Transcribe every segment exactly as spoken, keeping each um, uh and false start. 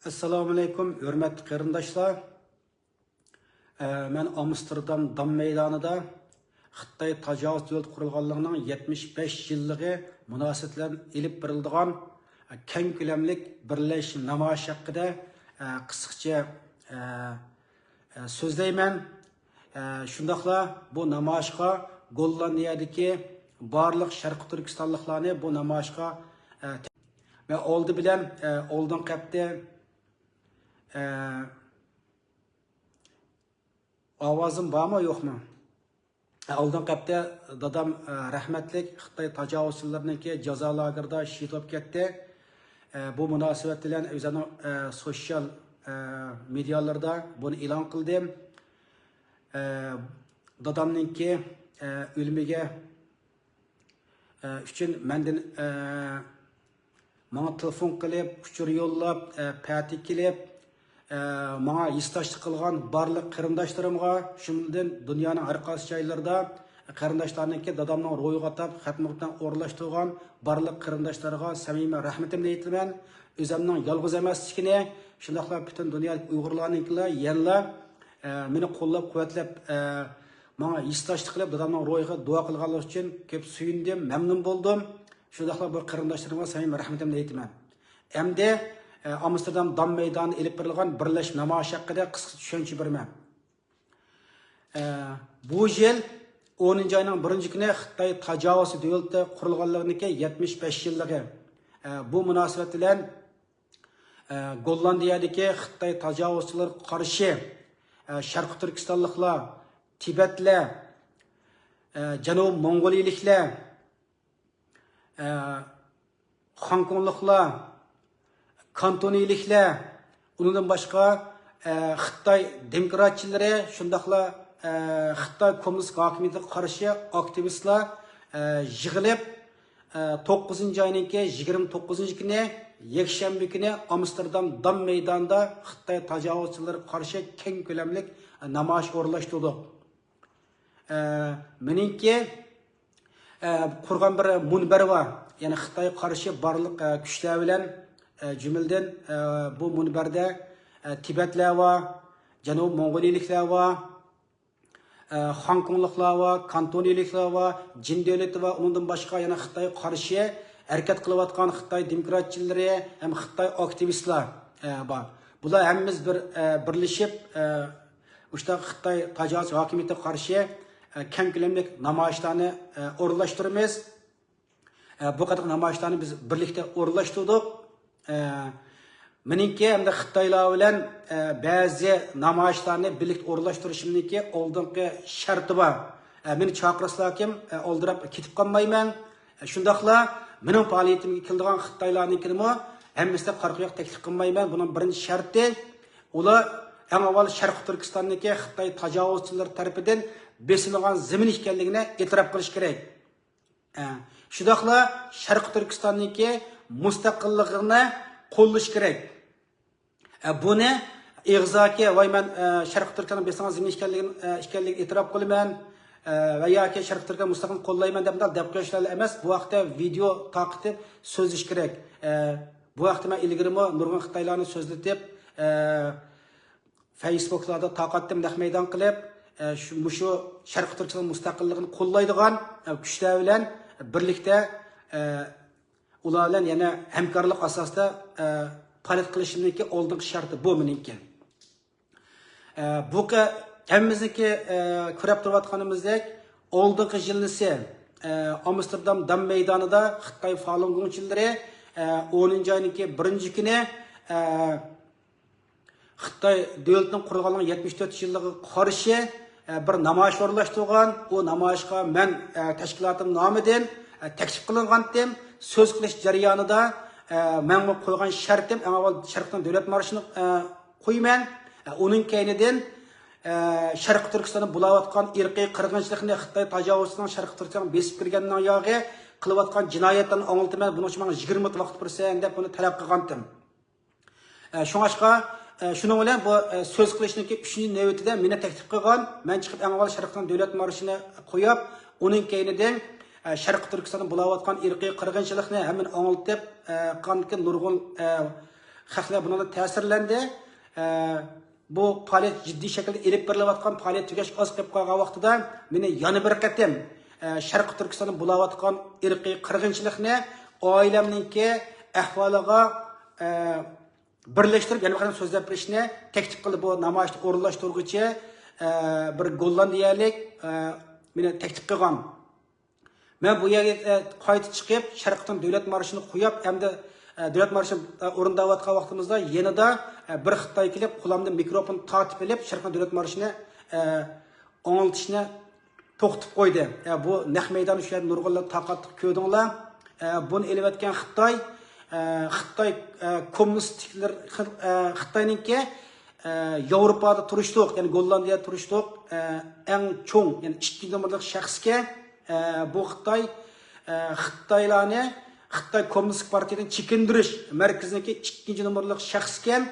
ئەسسالامۇئەلەيكۇم، ھۆرمەتلىك قېرىنداشلار. ئە، مەن ئامستېردام دام مەيدانىدا خىتاي تاجاۋۇز دۆلىتى قۇرۇلغانلىقىنىڭ يەتمىش بەش يىللىقى مۇناسىۋىتى بىلەن ئېلىپ بېرىلىدىغان، ئە، كەڭ كۆلەملىك بىرلەش نامايىش ھەققىدە، ئە، قىسقىچە، ئە، ئە، سۆزلەيمەن. ئە، شۇنداقلا بۇ نامايىشقا گوللاندىيەدىكى بارلىق شەرقىي تۈركىستانلىقلارنى بۇ نامايىشقا، ئە، مەن ئالدى بىلەن، ئە، ئالدىنقى ھەپتە، ئە، ئاۋازىم بارمۇ، يوقمۇ؟ ئالدىنقى ھەپتە دادام، ئە، رەھمەتلىك خىتاي تاجاۋۇزچىلىرىنىڭكى جازا لاگېرىدا شېھىت بولۇپ كەتتى. ئە، بۇ مۇناسىۋەت بىلەن ئۆزىنىڭ، ئە، سوشيال، ئە، مېدىيالىرىدا بۇنى ئېلان قىلدىم. ئە، دادامنىڭكى، ئە، ئۆلۈمىگە ئە، ئۈچۈن مەندىن، ئە، ماڭا تېلېفون قىلىپ، ئۇچۇر يوللاپ، ئە، پەتى كېلىپ، ئە، ماڭا ھېسداشلىق قىلغان بارلىق قېرىنداشلىرىمغا، شۇنىڭدىن دۇنيانىڭ ھەر قايسى جايلىرىدا قېرىنداشلارنىڭكى دادامنىڭ روھىغا ئاتاپ خەتمە قۇرئان ئورۇنلاشتۇرغان بارلىق قېرىنداشلارغا سەمىمىي رەھمىتىمنى ئېيتىمەن. ئۆزۈمنىڭ يالغۇز ئەمەسلىكىنى، شۇنداقلا پۈتۈن دۇنيادىكى ئۇيغۇرلارنىڭكىلا يەنىلا، ئە، مېنى قوللاپ-قۇۋۋەتلەپ، ئە، ماڭا ھېسداشلىق قىلىپ، دادامنىڭ روھىغا دۇئا قىلغانلىقى ئۈچۈن كۆپ سۆيۈندۈم، مەمنۇن بولدۇم. شۇنداقلا بۇ قېرىنداشلىرىمغا سەمىمىي رەھمىتىمنى ئېيتىمەن. ئەمدى، ئە، ئامستېردام دام مەيدانىدا ئېلىپ بېرىلغان بىرلەش نامايىش ھەققىدە قىسقىچە چۈشەنچە بېرىمەن. ئە، بۇ يىل ئونىنچى ئاينىڭ بىرىنچى كۈنى خىتاي تاجاۋۇزچى دۆلىتى قۇرۇلغانلىقىنىڭكى يەتمىش بەش يىللىقى. ئە، بۇ مۇناسىۋەت بىلەن ئە، گوللاندىيەدىكى خىتاي تاجاۋۇزچىلىرىغا قارشى، ئە، شەرقىي تۈركىستانلىقلار، تىبەتلەر، ئە، جەنۇبىي موڭغۇلىيىلىكلەر، ئە، خاڭكوڭلۇقلار، كانتونىيىلىكلەر، ئۇنىڭدىن باشقا، ئە، خىتاي دېموكراتچىلىرى، شۇنداقلا، ئە، خىتاي كوممۇنىست ھاكىمىيىتىگە قارشى ئاكتىۋىستلار، ئە، يىغىلىپ، ئە، توققۇزىنچى ئاينىڭكى يىگىرمە توققۇزىنچى كۈنى، يەكشەنبە كۈنى ئامستېردام دام مەيدانىدا خىتاي تاجاۋۇزچىلىرىغا قارشى كەڭ كۆلەملىك نامايىش ئورۇنلاشتۇردۇق. ئە، مېنىڭكى، ئە، قۇرغان بىر مۇنبەر بار. يەنى خىتايغا قارشى بارلىق، ئە، كۈچلەر بىلەن، ئە، جۈملىدىن، ئە، بۇ مۇنبەردە، ئە، تىبەتلەر بار، جەنۇبىي موڭغۇلىيىلىكلەر بار، ئە، خاڭكوڭلۇقلار بار، كانتونىيلىكلار بار، جىن دۆلىتى بار، ئۇنىڭدىن باشقا يەنە خىتايغا قارشى ھەرىكەت قىلىۋاتقان خىتاي دېموكراتچىلىرى ھەم خىتاي ئاكتىۋىستلار، ئە، بار. بۇلار ھەممىمىز بىر، ئە، بىرلىشىپ، ئە، مۇشۇنداق خىتاي تاجاۋۇز ھاكىمىيىتىگە قارشى، ئە، كەڭ كۆلەملىك نامايىشلارنى، ئە، ئورۇنلاشتۇرىمىز. ئە، بۇ قېتىملىق نامايىشلارنى بىز بىرلىكتە ئورۇنلاشتۇردۇق. ئە، مېنىڭكى ھەمدە خىتايلار بىلەن، ئە، بەزى نامايىشلارنى بىرلىكتە ئورۇنلاشتۇرۇشىمنىڭكى ئالدىنقى شەرتى بار. ئە، مېنى چاقىرسىلاكىم، ئە، ئالدىراپ كېتىپ قالمايمەن. ئە، شۇنداقلا مېنىڭ پائالىيىتىمگە كېلىدىغان خىتايلارنىڭكىنىمۇ ھەممىسىگە قارا قويۇق تەكلىپ قىلمايمەن. بۇنىڭ بىرىنچى شەرتى، ئۇلار ئەڭ ئاۋۋال شەرقىي تۈركىستاندىكى خىتاي تاجاۋۇزچىلىرى تەرىپىدىن بېسىلغان زېمىن ئىكەنلىكىنى ئېتىراپ قىلىشى كېرەك. ئە، شۇنداقلا شەرقىي تۈركىستاننىڭكى مۇستەقىللىقىنى قوللىشى كېرەك. ئە، بۇنى ئېغىزدىكى، ۋاي، مەن، ئە، شەرقىي تۈركىستاننىڭ بېسىلغان زېمىن ئىكەنلىكىنى، ئە، ئىكەنلىكىنى ئېتىراپ قىلىمەن، ئە، ۋە ياكى شەرقىي تۈركىستان مۇستەقىللىقىنى قوللايمەن دەپ، دەپ قويۇشلار ئەمەس، بۇ ھەقتە ۋىدېئو تارقىتىپ سۆزلىشى كېرەك. ئە، بۇ ھەقتە مەن ئىلگىرىمۇ نۇرغۇن خىتايلارنى سۆزلىتىپ، ئە، فەيسبۇكلاردا تارقاتتىم نەق مەيدان قىلىپ، ئە، شۇ، مۇشۇ شەرقىي تۈركىستان مۇستەقىللىقىنى قوللايدىغان، ئە، كۈچلەر بىلەن بىرلىكتە، ئە، ئۇلار بىلەن يەنە ھەمكارلىق ئاساسىدا، ئە، پائالىيەت قىلىشىمنىڭكى ئالدىنقى شەرتى بۇ مېنىڭكى. ئە، بۇ قە-، ھەممىمىزنىڭكى، ئە، كۆرۈپ تۇرۇۋاتقىنىمىزدەك، ئالدىنقى يىلنىسى، ئە، ئامستېردام دام مەيدانىدا خىتاي فالۇنگوڭچىلىرى، ئە، ئونىنچى ئاينىڭكى بىرىنچى كۈنى، ئە، خىتاي دۆلىتىنىڭ قۇرۇلغانلىقىنىڭ يەتمىش تۆت يىللىقىغا قارشى، ئە، بىر نامايىش ئورۇنلاشتۇرغان. ئۇ نامايىشقا مەن، ئە، تەشكىلاتىم نامىدىن، ئە، تەكلىپ قىلىنغانتىم. سۆز قىلىش جەريانىدا، ئە، مەنمۇ قويغان شەرتىم، ئەڭ ئاۋۋال شەرقىي تۈركىستان دۆلەت مارشىنى، ئە، قويىمەن. ئە، ئۇنىڭ كەينىدىن، ئە، شەرقىي تۈركىستاندا بولاۋاتقان ئىرقىي قىرغىنچىلىقنى، خىتاي تاجاۋۇزچىسىنىڭ شەرقىي تۈركىستانغا بېسىپ كىرگەننىڭ ياغى قىلىۋاتقان جىنايەتلەرنى ئاڭلىتىمەن، بۇنىڭ ئۈچۈن ماڭا يىگىرمە مىنۇت ۋاقىت بېرىسەن دەپ بۇنى تەلەپ قىلغانتىم. ئە، شۇڭلاشقا، ئە، شۇنىڭ بىلەن بۇ، ئە، سۆز قىلىشنىڭكى ئۈچىنچى نۆۋىتىدە مېنى تەكلىپ قىلغان، مەن چىقىپ ئەڭ ئاۋۋال شەرقىي تۈركىستان دۆلەت مارشىنى قويۇپ، ئۇنىڭ كەينىدىن، ئە، شەرقىي تۈركىستاندا بولاۋاتقان ئىرقىي قىرغىنچىلىقنى ھەممىنى ئاڭلىتىپ، ئە، قاندىكى نۇرغۇن، ئە، خەقلەر بۇنىڭدىن تەسىرلەندى. ئە، بۇ پائالىيەت جىددىي شەكىلدە ئېلىپ بېرىلىۋاتقان پائالىيەت تۈگەش ئاز قېلىپ قالغان ۋاقتىدا مېنى يەنە بىر قېتىم، ئە، شەرقىي تۈركىستاندا بولاۋاتقان ئىرقىي قىرغىنچىلىقنى ئائىلەمنىڭكى ئەھۋالىغا، ئە، بىرلەشتۈرۈپ يەنە بىر قېتىم سۆزلەپ بېرىشنى تەكلىپ قىلدى. بۇ نامايىشنى ئورۇنلاشتۇرغۇچى، ئە، بىر گوللاندىيەلىك، ئە، مېنى تەكلىپ قىلغان. مەن بۇ يەرگە، ئە، قايتا چىقىپ، شەرقىي دۆلەت مارشىنى قويۇپ، ھەمدە، ئە، دۆلەت مارشىنى، ئە، ئورۇنداۋاتقان ۋاقتىمىزدا يېنىدا، ئە، بىر خىتاي كېلىپ، قولۇمدىن مىكروفون تارتىپ ئېلىپ، شەرقىي دۆلەت مارشىنى، ئە، ئاڭلىتىشنى توختىتىپ قويدى. ئە، بۇ نەق مەيدان شۇ يەردە نۇرغۇنلار تارقاتتۇق، كۆردۈڭلار. ئە، بۇنى ئېلىۋەتكەن خىتاي، ئە، خىتاي، ئە، كوممۇنىستىكلىرى، خىل-، ئە، خىتاينىڭكى، ئە، ياۋروپادا تۇرۇشلۇق، يەنى گوللاندىيەدە تۇرۇشلۇق، ئە، ئەڭ چوڭ، يەنى ئىككىنچى نومۇرلۇق شەخسكە، ئە، بۇ خىتاي، ئە، خىتايلارنى خىتاي كوممۇنىستىك پارتىيىدىن چېكىندۈرۈش مەركىزىنىڭكى ئىككىنچى نومۇرلۇق شەخسكەن.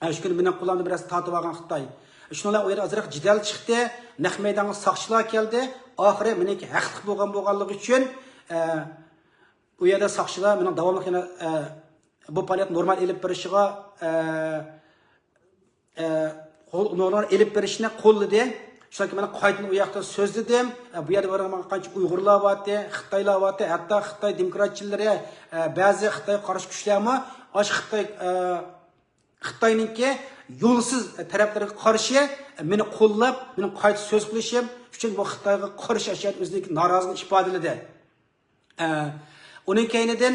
ئە، شۇ كۈنى مېنىڭ قولۇمدا بىر نەرسە تارتىۋالغان خىتاي. شۇنىڭ بىلەن ئۇ يەردە ئازراق جېدەل چىقتى. نەق مەيدانغا ساقچىلار كەلدى. ئاخىرى مېنىڭكى ھەقلىق بولغان بولغانلىقى ئۈچۈن، ئە، ئۇ يەردە ساقچىلار مېنىڭ داۋاملىق يەنە، ئە، بۇ پائالىيەتنى نورمال ئېلىپ بېرىشىغا، ئە، ئە، قول-، نورمال ئېلىپ بېرىشنى قوللىدى. شۇنىڭ كېيىن مەن قايتىدىن ئۇ ياقتا سۆزلىدىم. ئە، بۇ يەردە بارغان قانچە ئۇيغۇرلار بارتى، خىتايلار بارتى، ھەتتا خىتاي دېموكراتچىلىرى، ئە، بەزى خىتايغا قارشى كۈچلەرمۇ ئاشۇ خىتاي، ئە، خىتاينىڭكى يولسىز تەرەپلىرىگە قارشى مېنى قوللاپ، مېنىڭ قايتا سۆز قىلىشىم ئۈچۈن بۇ خىتايغا قارشى ئاشۇ يەردە ئۆزىنىڭكى نارازىلىقىنى ئىپادىلىدى. ئە، ئۇنىڭ كەينىدىن،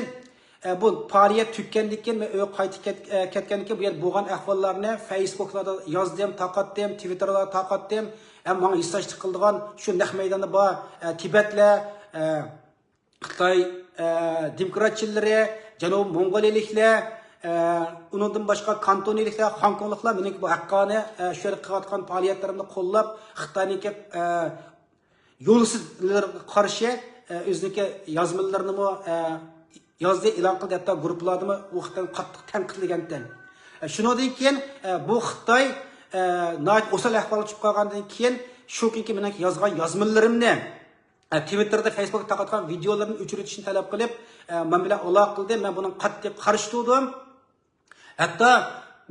ئە، بۇ پائالىيەت تۈگىگەندىن كېيىن، مەن ئۆيگە قايتىپ كەت-، ئە، كەتكەندىن كېيىن، بۇ يەردە بولغان ئەھۋاللارنى فېيسبۇكلاردا يازدىم، تارقاتتىم، تىۋىتتېرلاردا تارقاتتىم. ھەم ماڭا ھېسداشلىق قىلىدىغان شۇ نەق مەيداندا بار، ئە، تىبەتلەر، ئە، خىتاي، ئە، دېموكراتچىلىرى، جەنۇبىي موڭغۇلىيىلىكلەر، ئە، ئۇنىڭدىن باشقا كانتونىيلىكلەر، خوڭكوڭلۇقلار مېنىڭكى بۇ ھەققانىي، ئە، شۇ يەردە قىلىۋاتقان پائالىيەتلىرىمنى قوللاپ، خىتاينىڭكى، ئە، يولسىزلىرىغا قارشى، ئە، ئۆزىنىڭكى يازمىلىرىنىمۇ، ئە، يازدى، ئېلان قىلدى، ھەتتا گۇرۇپپىلاردىمۇ ئۇ خىتاينى قاتتىق تەنقىدلىگەنتى. ئە، شۇنىڭدىن كېيىن، ئە، بۇ خىتاي، ئە، ناھايىتى ئوسال ئەھۋالغا چۈشۈپ قالغاندىن كېيىن، شۇ كۈنكى مېنىڭ يازغان يازمىلىرىمنى، ئە، تىۋىتتېردا، فېيسبۇكتا تارقاتقان ۋىدىيولىرىمنى ئۆچۈرۈۋېتىشنى تەلەپ قىلىپ، ئە، مەن بىلەن ئالاقە قىلدى. مەن بۇنىڭغا قاتتىق قارشى تۇردۇم. ھەتتا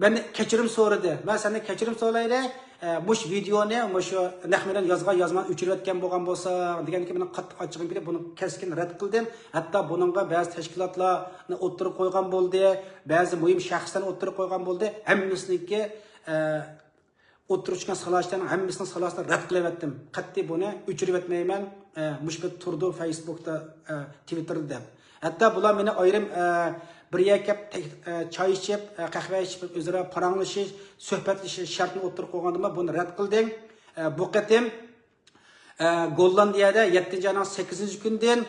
مەندىن كەچۈرۈم سورىدى. مەن سەندىن كەچۈرۈم سورايلى، ئە، مۇشۇ ۋىدېئونى، مۇشۇ نەق مەيدان يازغان يازمامنى ئۆچۈرۈۋەتكەن بولغان بولساڭ، دېگەندىكىن مېنىڭ قاتتىق ئاچچىقىم كېلىپ، بۇنى كەسكىن رەت قىلدىم. ھەتتا بۇنىڭغا بەزى تەشكىلاتلارنى ئوتتۇرىغا قويغان بولدى، بەزى مۇھىم شەخسلەرنى ئوتتۇرىغا قويغان بولدى. ھەممىسىنىڭكى، ئە، ئوتتۇرىغا چىققان سالاچىلارنىڭ ھەممىسىنىڭ سالاچىلىرىنى رەت قىلىۋەتتىم. قەتئىي بۇنى ئۆچۈرۈۋەتمەيمەن، ئە، مۇشۇ پېتى تۇرىدۇ فېيسبۇكتا، ئە، تىۋىتتېردا دەپ. ھەتتا بۇلار مېنى ئايرىم، ئە، بىر يەرگە كەپ تەك-، ئە، چاي ئىچىپ، ئە، قەھۋە ئىچىپ، ئۆزئارا پاراڭلىشىش، سۆھبەتلىشىش شەرتىنى ئوتتۇرىغا قويغاندىمۇ بۇنى رەت قىلدىڭ. ئە، بۇ قېتىم، ئە، گوللاندىيەدە يەتتىنچى ئاينىڭ سەككىزىنچى كۈنىدىن،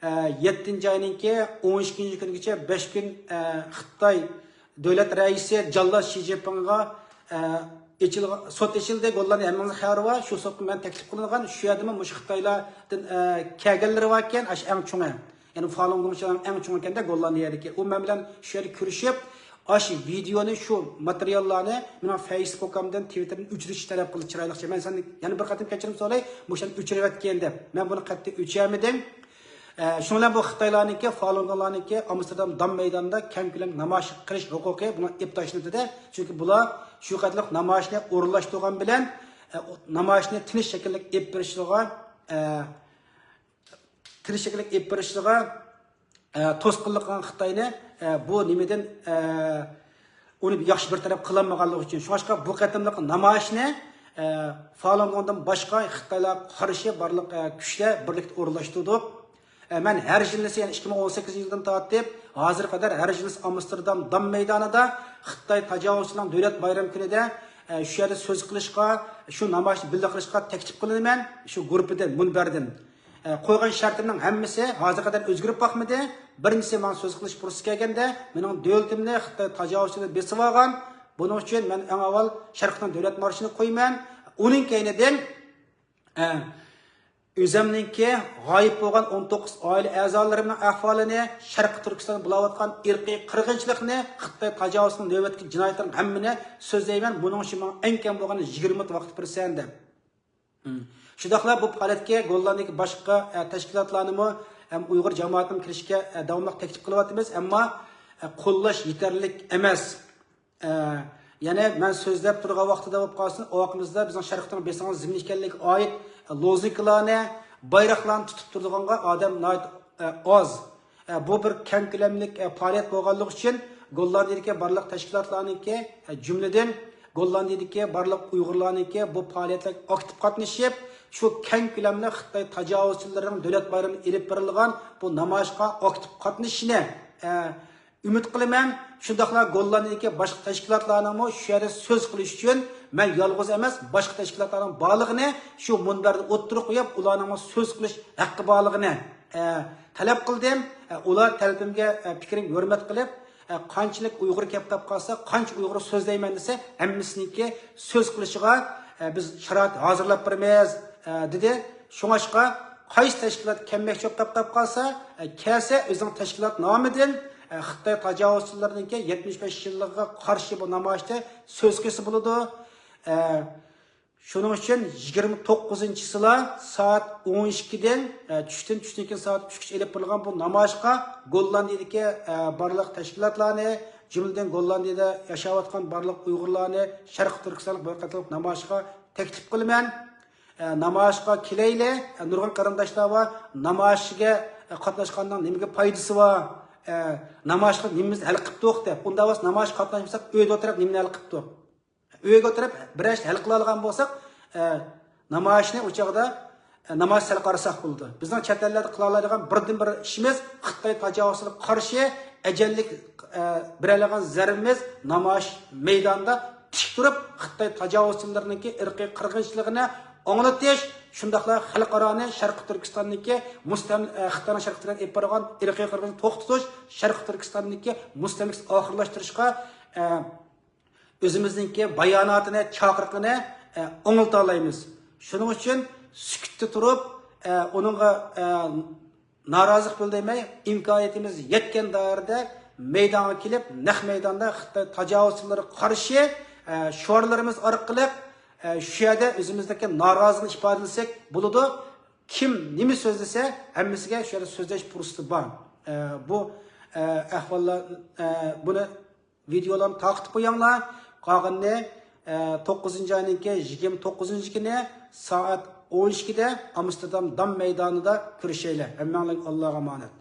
ئە، يەتتىنچى ئاينىڭكى ئون ئىككىنچى كۈنىگىچە بەش كۈن، ئە، خىتاي دۆلەت رەئىسى جاللات شى جىنپىڭغا، ئە، ئېچىلغا-، سوت ئېچىلدى. گوللاندىيە ھەممىڭىزنىڭ خەۋىرى بار. شۇ سوتقا مەن تەكلىپ قىلىنغان. شۇ يەردىمۇ مۇشۇ خىتايلاردىن، ئە، كەلگەنلىرى باركەن، ئاشۇ ئەڭ چوڭى. يەنى فالۇنگونغا ئەڭ چوڭى ئىكەندە گوللاندىيەدىكى. ئۇ مەن بىلەن شۇ يەردە كۆرۈشۈپ، ئاشۇ ۋىدېئونى، شۇ ماتېرىياللارنى مېنىڭ فېيسبۇكۇمدىن، تىۋىتتېردىن ئۆچۈرۈش تەلەپ قىلدى چىرايلىقچە. مەن سەندىن يەنە بىر قېتىم كەچۈرۈم سوراي، مۇشۇنى ئۆچۈرۈۋەتكىن دەپ. مەن بۇنى قەتئىي ئۆچۈرمىدىم. ئە، شۇنىڭ بىلەن بۇ خىتايلارنىڭكى، فالۇنگونلارنىڭكى ئامستېردام دام مەيدانىدا كەڭ كۆلەم نامايىش قىلىش ھوقۇقى بۇنىڭ ئېپ تاشلىنىدۇ-دە. چۈنكى بۇلار شۇ قەدەرلىك نامايىشنى ئورۇنلاشتۇرغان بىلەن، ئە، نامايىشنى تىنچ شەكىللىك ئېپ بېرىشىغا، ئە، تىنچ شەكىللىك ئېپ بېرىشىغا، ئە، توسقۇنلۇق قىلغان خىتاينى، ئە، بۇ نېمىدىن، ئە، ئۇنى ياخشى بىر تەرەپ قىلالمىغانلىقى ئۈچۈن. شۇڭلاشقا بۇ قېتىملىق نامايىشنى، ئە، فالۇنگوندىن باشقا خىتايلارغا قارشى بارلىق، ئە، كۈچلەر بىرلىكتە ئورۇنلاشتۇردۇق. ئە، مەن ھەر يىلىسى، يەنى ئىككى مىڭ ئون سەككىزىنچى يىلدىن تارتىپ ھازىرغا قەدەر ھەر يىلىسى ئامستېردام دام مەيدانىدا خىتاي تاجاۋۇزچىلىرىنىڭ دۆلەت بايرام كۈنىدە، ئە، شۇ يەردە سۆز قىلىشقا، شۇ نامايىشنى بىللە قىلىشقا تەكلىپ قىلىنىمەن شۇ گۇرۇپپىدىن، مۇنبەردىن. ئە، قويغان شەرتىمنىڭ ھەممىسى ھازىرغا قەدەر ئۆزگىرىپ باقمىدى. بىرىنچىسى، ماڭا سۆز قىلىش پۇرسىتى كەلگەندە، مېنىڭ دۆلىتىمنى خىتاي تاجاۋۇزچىلىرى بېسىۋالغان. بۇنىڭ ئۈچۈن مەن ئەڭ ئاۋۋال شەرقنىڭ دۆلەت مارشىنى قويىمەن. ئۇنىڭ كەينىدىن، ئە، ئۆزەمنىڭكى غايىب بولغان ئون توققۇز ئائىلە ئەزالىرىمنىڭ ئەھۋالىنى، شەرقىي تۈركىستاندا بولاۋاتقان ئىرقىي قىرغىنچىلىقنى، خىتاي تاجاۋۇزچىلىرىنىڭ نۆۋەتتىكى جىنايەتلىرىنى ھەممىنى سۆزلەيمەن. بۇنىڭ ئۈچۈن ماڭا ئەڭ كەم بولغاندا يىگىرمە مىنۇت ۋاقىت بېرىسەن دەپ. شۇنداقلا بۇ پائالىيەتكە گوللاندىيەدىكى باشقا، ئە، تەشكىلاتلارنىمۇ ھەم ئۇيغۇر جامائىتىنىمۇ كىرىشكە، ئە، داۋاملىق تەكلىپ قىلىۋاتىمىز. ئەمما، قوللاش يېتەرلىك ئەمەس. ئە، يەنى مەن سۆزلەپ تۇرغان ۋاقتىدا بولۇپ قالسۇن، ئاۋاقىمىزدا بىزنىڭ شەرقنىڭ بېسىغان زېمىن ئىكەنلىكىگە ئائىت، ئە، لوزۇنكىلارنى، بايراقلارنى تۇتۇپ تۇرىدىغانغا ئادەم ناھايىتى، ئە، ئاز. ئە، بۇ بىر كەڭ كۆلەملىك، ئە، پائالىيەت بولغانلىقى ئۈچۈن، گوللاندىيەدىكى بارلىق تەشكىلاتلارنىڭكى، ئە، جۈملىدىن گوللاندىيەدىكى بارلىق ئۇيغۇرلارنىڭكى بۇ پائالىيەتلەرگە ئاكتىپ قاتنىشىپ، شۇ كەڭ كۆلەملىك خىتاي تاجاۋۇزچىلىرىنىڭ دۆلەت بايرىمىدا ئېلىپ بېرىلغان بۇ نامايىشقا ئاكتىپ قاتنىشىشىنى، ئە، ئۈمىد قىلىمەن، شۇنداقلا گوللاندىيەدىكى باشقا تەشكىلاتلارنىڭمۇ شۇ يەردە سۆز قىلىش ئۈچۈن مەن يالغۇز ئەمەس، باشقا تەشكىلاتلارنىڭ بارلىقىنى شۇ مۇنبەردە ئوتتۇرىغا قويۇپ، ئۇلارنىڭمۇ سۆز قىلىش ھەققى بارلىقىنى، ئە، تەلەپ قىلدىم. ئە، ئۇلار تەلىپىمگە، ئە، پىكرىمگە ھۆرمەت قىلىپ، ئە، قانچىلىك ئۇيغۇر كەپ قاپ قالسا، قانچە ئۇيغۇر سۆزلەيمەن دېسە، ھەممىسىنىڭكى سۆز قىلىشىغا، ئە، بىز شارائىت ھازىرلاپ بېرىمىز، ئە، دېدى. شۇڭاشقا قايسى تەشكىلات كەلمەكچى بولۇپ قاپ قالسا، ئە، كەلسە ئۆزىنىڭ تەشكىلات نامىدىن، ئە، خىتاي تاجاۋۇزچىلىرىنىڭكى يەتمىش بەش يىللىقىغا قارشى بۇ نامايىشتا سۆز قىلسا بولىدۇ. ئە، شۇنىڭ ئۈچۈن يىگىرمە توققۇزىنچىسىلا سائەت ئون ئىككىدىن، ئە، چۈشتىن، چۈشتىن كېيىن سائەت ئۈچكىچە ئېلىپ بېرىلغان بۇ نامايىشقا گوللاندىيىدىكى، ئە، بارلىق تەشكىلاتلارنى، جۈملىدىن گوللاندىيىدە ياشاۋاتقان بارلىق ئۇيغۇرلارنى، شەرقىي تۈركىستانلىق بىر قېتىملىق نامايىشقا تەكلىپ قىلىمەن. ئە، نامايىشقا كېلەيلى. ئە، نۇرغۇن قېرىنداشلار بار، نامايىشىگە، ئە، قاتناشقاننىڭ نېمىگە پايدىسى بار؟ ئە، نامايىشقا نېمىمىزنى ھەل قىپتۇق دەپ. ئۇنداق بولسا نامايىشقا قاتناشمىساق، ئۆيدە ئولتۇرۇپ نېمىنى ھەل قىپتۇق؟ ئۆيگە ئولتۇرۇپ بىرەر ئىشنى ھەل قىلالىغان بولساق، ئە، نامايىشنى ئۇ چاغدا، ئە، نامايىش سەل قارىساق بولىدۇ. بىزنىڭ چەت ئەللەردە قىلالايدىغان بىردىنبىر ئىشىمىز خىتاي تاجاۋۇزچىلىرىغا قارشى ئەجەللىك، ئە، بېرەلىگەن زەربىمىز نامايىش مەيدانىدا تىك تۇرۇپ، خىتاي تاجاۋۇزچىلىرىنىڭكى ئىرقىي قىرغىنچىلىقىنى ئاڭلىتىش، شۇنداقلا خەلقئارانى شەرقىي تۈركىستاندىكى مۇستەم-، ئە، خىتاينىڭ شەرقىي تۈركىستاندا ئېلىپ بارغان ئىرقىي قىرغىنچىلىقىنى توختىتىش، شەرقىي تۈركىستاندىكى مۇستەملىكىسىنى ئاخىرلاشتۇرۇشقا، ئە، ئۆزىمىزنىڭكى باياناتىنى، چاقىرىقىنى، ئە، ئاڭلىتالايمىز. شۇنىڭ ئۈچۈن سۈكۈتتە تۇرۇپ، ئە، ئۇنىڭغا، ئە، نارازىلىق بىلدۈرمەي، ئىمكانىيىتىمىز يەتكەن دائىرىدە مەيدانغا كېلىپ، نەق مەيداندا خىتاي تاجاۋۇزچىلىرىغا قارشى، ئە، شوئارلىرىمىز ئارقىلىق، ئە، شۇ يەردە ئۆزىمىزدىكى نارازىلىقنى ئىپادىلىسەك بولىدۇ. كىم نېمە سۆزلىسە، ھەممىسىگە شۇ يەردە سۆزلەش پۇرسىتى بار. ئە، بۇ، ئە، ئەھۋاللار، ئە، بۇنى ۋىدېئولارنى تارقىتىپ قويۇڭلار. قالغىنىنى، ئە، توققۇزىنچى ئاينىڭكى يىگىرمە توققۇزىنچى كۈنى سائەت ئون ئىككىدە ئامستېردام دام مەيدانىدا كۆرۈشەيلى. ھەممەڭلارگە ئاللاغا ئامانەت.